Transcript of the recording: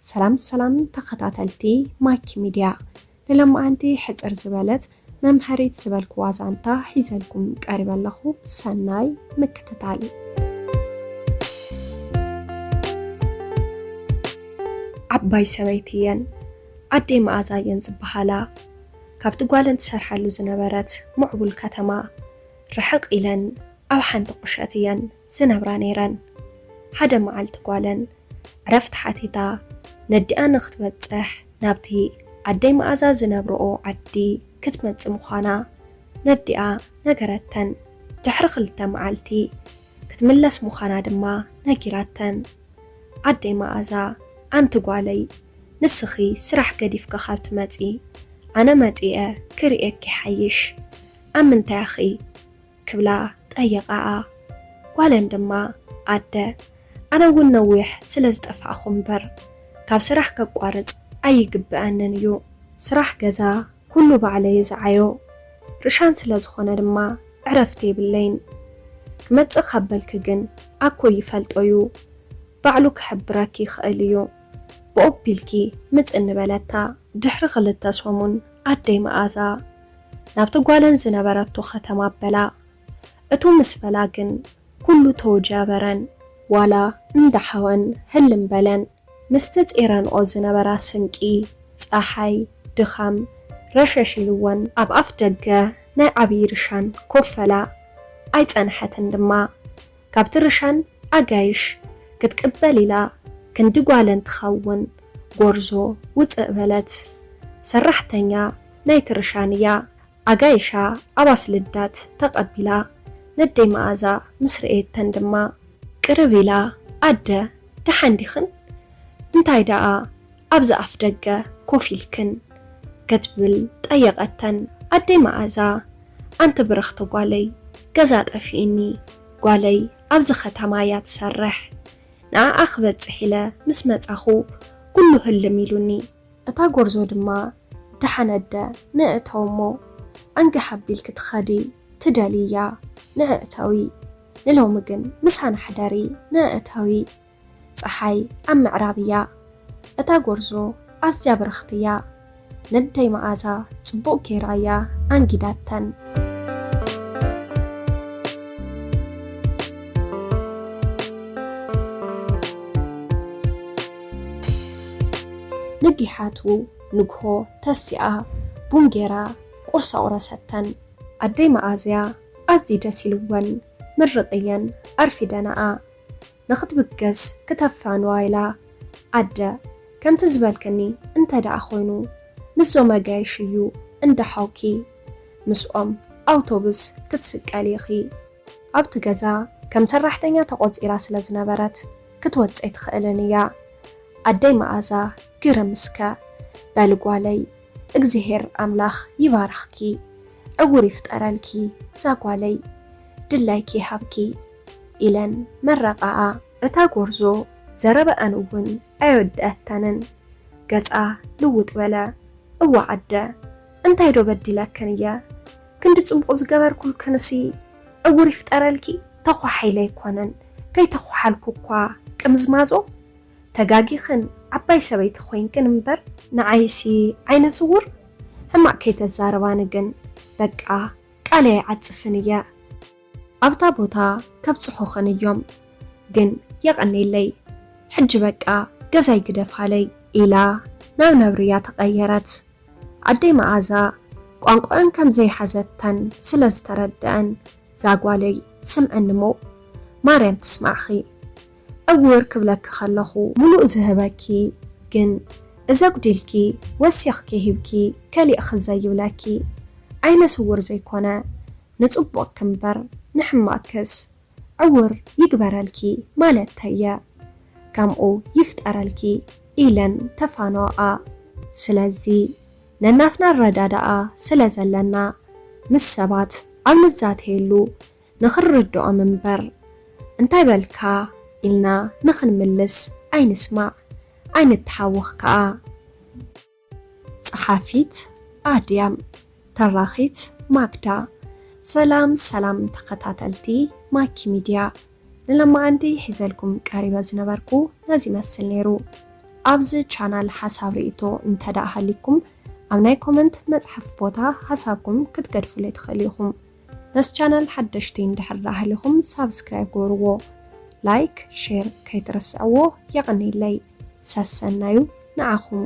ሰላም ሰላም ተኸታተልቲ ማኪ ሚድያ፣ ንሎማዓንቲ ሕጽር ዝበለት መምሃሪት ዝበልክዋ ዛንታ ሒዘልኩም ቀሪበ ኣለኹ። ሰናይ ምክትታል። ዓባይ ሰበይቲ እየን። ኣደይ መኣዛ እየን ዝበሃላ። ካብቲ ጓለን ትሰርሓሉ ዝነበረት ምዕቡል ከተማ ርሕቕ ኢለን ኣብ ሓንቲ ቁሸት እየን ዝነብራ ነይረን። ሓደ መዓልቲ ጓለን ዕረፍቲ ሓቲታ ነዲኣ ንኽትበጽሕ ናብቲ ኣደይ መኣዛ ዝነብርኦ ዓዲ ክትመጽእ ምዃና ነዲኣ ነገረተን። ድሕሪ ክልተ መዓልቲ ክትምለስ ምዃና ድማ ነጊራተን። ኣደይ መኣዛ፣ ኣንቲ ጓለይ፣ ንስኺ ስራሕ ገዲፍኪ ካብ ትመጺ፣ ኣነ መጺኤ ክርእየኪ ይሓይሽ። ኣብ ምንታይ ኢኺ? ክብላ ጠየቓኣ። ጓለን ድማ፣ ኣደ፣ ኣነ እውን ነዊሕ ስለ ዝጠፋእኹ እምበር፣ ካብ ስራሕ ከቋርጽ ኣይግብኣንን እዩ። ስራሕ ገዛ ኩሉ ባዕለ እየ ዝዓዮ። ርሻን ስለ ዝኾነ ድማ ዕረፍቲ የብለይን። ክመጽእ ካብ በልኪ ግን ኣኮይ ይፈልጦ እዩ። ባዕሉ ክሕብረኪ ይኽእል እዩ። ብኦቢልኪ ምጽኒ በለታ። ድሕሪ ክልተ ሰሙን ኣደይ መኣዛ ናብቲ ጓለን ዝነበረቶ ከተማ ኣበላ። እቱ ምስ በላ ግን ኩሉ ተወጃበረን። ዋላ እንዳሓወን ህልም በለን። ምስቲ ጼረንኦ ዝነበራ ስንቂ፣ ጸሓይ፣ ድኻም ረሸሽ ኢልወን ኣብ ኣፍ ደገ ናይ ዓብዪ ርሻን ኮፈላ። ኣይጸንሐትን ድማ። ካብቲ ርሻን ኣጋይሽ ክትቅበል ኢላ ክንዲ ጓለን ትኸውን ጎርዞ ውጽእ በለት። ሰራሕተኛ ናይቲ ርሻን እያ። ኣጋይሻ ኣብ ኣፍ ልዳት ተቐቢላ ነደይ መኣዛ ምስ ርእየተን ድማ ቅርብ ኢላ፣ ኣደ፣ ደሓን ዲኽን? እንታይ ደኣ ኣብዚ ኣፍ ደገ ኮፍ ኢልክን? ክትብል ጠየቐተን። ኣደይ መኣዛ፣ ኣንቲ ብርኽቲ ጓለይ፣ ገዛ ጠፊእኒ፣ ጓለይ ኣብዚ ከተማ እያ ትሰርሕ። ንኣኣ ክበጽሕ ኢለ ምስ መጻኹ ኩሉ ህልም ኢሉኒ። እታ ጎርዞ ድማ፣ ደሓን ኣደ፣ ንእተው እሞ፣ ኣንገ ሓቢልኪ ትኸዲ ትደልይያ፣ ንእተዊ። ንሎሚ ግን ምሳና ሕደሪ፣ ንእተዊ። ጸሓይ ኣብ ምዕራብ እያ። እታ ጎርዞ ኣዝያ ብርኽቲ እያ። ነደይ መኣዛ ጽቡቕ ጌራ እያ ኣንጊዳተን። ንጊሓቱ ንግሆ ተሲኣ ቡን ጌራ ቁርሲ ኣቑረሰተን። ኣደይ መኣዝያ ኣዝዩ ደስ ኢልወን ምርቕየን ኣርፊደናኣ። ንኽትብገስ ክተፋንዋ ኢላ፣ ኣደ፣ ከምቲ ዝበልክኒ እንተ ደኣ ኾይኑ፣ ምስዞም ኣጋይሽ እዩ እንዳ ሓውኪ። ምስኦም ኣውቶቡስ ክትስቀሊ ኢኺ። ኣብቲ ገዛ ከም ሰራሕተኛ ተቖጺራ ስለ ዝነበረት፣ ክትወጽእ ኣይትኽእልን እያ። ኣደይ መኣዛ፣ ግርም እስከ፣ በሊ ጓለይ፣ እግዚኣብሄር ኣምላኽ ይባርኽኪ፣ ዕውር ይፍጠረልኪ፣ እዛ ጓለይ፣ ድላይኪ ይሃብኪ፣ ኢለን መረቓኣ። እታ ጎርዞ ዘረበኣን እውን ኣየወደኣተንን። ገጻ ልውጥ በለ። እዋ ኣደ፣ እንታይ ዶ በዲለክን እየ? ክንዲ ጽቡቕ ዝገበርኩልክንሲ ዕውር ይፍጠረልኪ፣ ተኳሓ ኢለ ኣይኮነን፣ ከይተኳሓልኩ እኳ ቅምዝማዞ። ተጋጊኽን፣ ዓባይ ሰበይቲ ኮይንክን እምበር፣ ንዓይሲ ዓይነ ስውር ሕማቕ ከይተዛርባኒ ግን፣ በቃ ቃለይ ኣይዓጽፍን እየ። ኣብታ ቦታ ከብጽሑኽን እዮም፣ ግን የቐኔለይ። ሕጂ በቃ ገዛይ ግደፋለይ፣ ኢላ ናብ ነብሪ እያ ተቐየረት። ኣደይ መኣዛ ቋንቋኣን ከም ዘይሓዘተን ስለ ዝተረድኣን፣ ዛጓለይ ስምዕኒ እሞ፣ ማርያም ትስማዕኺ። ዕውር ክብለኪ ከለኹ ሙሉእ ዝህበኪ፣ ግን እዚ ኣጉዲልኪ ወሲኽኪ ሂብኪ ከሊእኺ ዘይብለኪ። ዓይነ ስውር ዘይኮነ ንጽቡቕኪ እምበር ንሕማቕክስ ዕውር ይግበረልኪ ማለተየ። ከምኡ ይፍጠረልኪ ኢለን ተፋነዋኣ። ስለዚ ነናትና ኣረዳድኣ ስለ ዘለና ምስ ሰባት ኣብ ንዛተየሉ ንኽንርድኦም እምበር እንታይ በልካ ኢልና ንኽንምልስ ኣይንስማዕ፣ ኣይንተሃወኽ ከኣ። ጸሓፊት ኣድያም፣ ተራኺት ማግዳ። ሰላም ሰላም ተኸታተልቲ ማኪ ሚድያ፣ ንሎማዓንቲ ሒዘልኩም ቀሪበ ዝነበርኩ ነዚ ይመስል ነይሩ። ኣብዚ ቻናል ሓሳብ ርእይቶ እንተ ደኣ ሃሊኩም ኣብ ናይ ኮመንት መጽሓፍ ቦታ ሓሳብኩም ክትገድፉለይ ትኽእሉ ኢኹም። ነዚ ቻናል ሓደሽቲ እንድሕር ደኣ ሃሊኹም ሳብስክራይብ ግበርዎ፣ ላይክ ሼር ከይትረስዕዎ። የቐንየለይ። ሰሰናዩ ንዓኹም።